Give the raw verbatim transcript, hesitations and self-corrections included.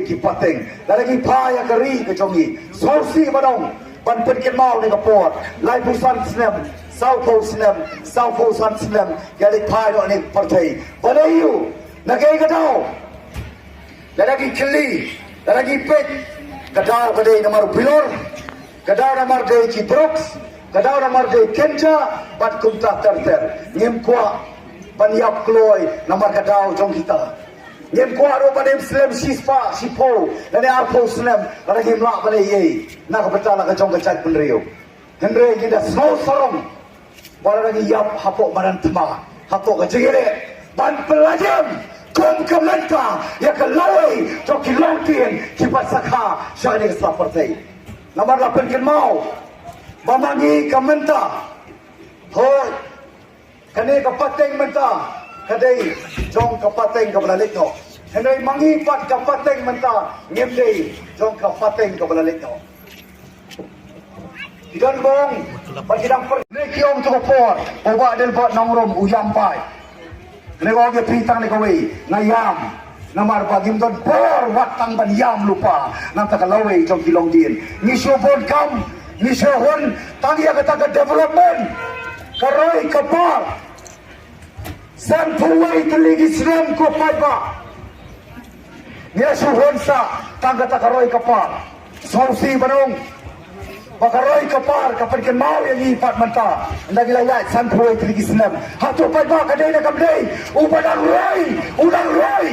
ki pateng, lada ki phai ïa ka ri ka jong ngi. Sngewsih ban ong, ban pynkynmaw ne ka por, laiphew san snem, sawphew snem, sawphew san snem, ki leit phai noh ne ka pyrthei. Balei ïa u, na kaei ka daw? Lada ki khylli, lada ki peit, ka daw ka dei namar u bilor, ka daw namar dei ki drugs, ka daw namar dei kynja, bad kumta ter ter. Ngim kwah ban ïap kloi namar ka daw jong kita. Ngim kwah ruh ban im slem shispah shiphew lane arphew snem, lada ngim lah ban leh ei ei na ka bynta la ka jong ka jaitbynriew. Hynrei ngi da sngew sarong ba lada ngi ïap hapoh madan thma, hapoh ka jingïaleh, ban pynlait kum ka mynta ïa ka lawei jong ki longdien kiba sakha sha kane ka sla pyrthei. Namar la pynkynmaw ba ma ngi ka mynta, hooid, kane ka pateng mynta ka dei jong ka pateng kaba la leit noh. Hynrei ma ngi pat ka pateng mynta ngim dei jong ka pateng kaba la leit noh. Ki don bong ba ki dang per ne ki ong tu ka por, u Bah Adelbert Nongrum u ïam paid. Ne ko ong ïa phi tang ne kawei, nga ïam. Namar ba ngim don bor wat tang ban ïam lypa na ka bynta ka lawei jong ki longdien. Ngi shu bun kam, ngi shu hun tang ïa kata ka development. Ka roi ka par, sanphew wei tylli ki snem ko paidbah. Ngi la shu hun sa tang kata ka roi ka par. Sngewsih ban ong ba ka roi ka par ka pynkynmaw ïa ngi pat mynta. Ynda ngi la ïaid sanphew wei tylli ki snem, hato paidbah ka dei ne kam dei? Uba dang roi, u dang roi.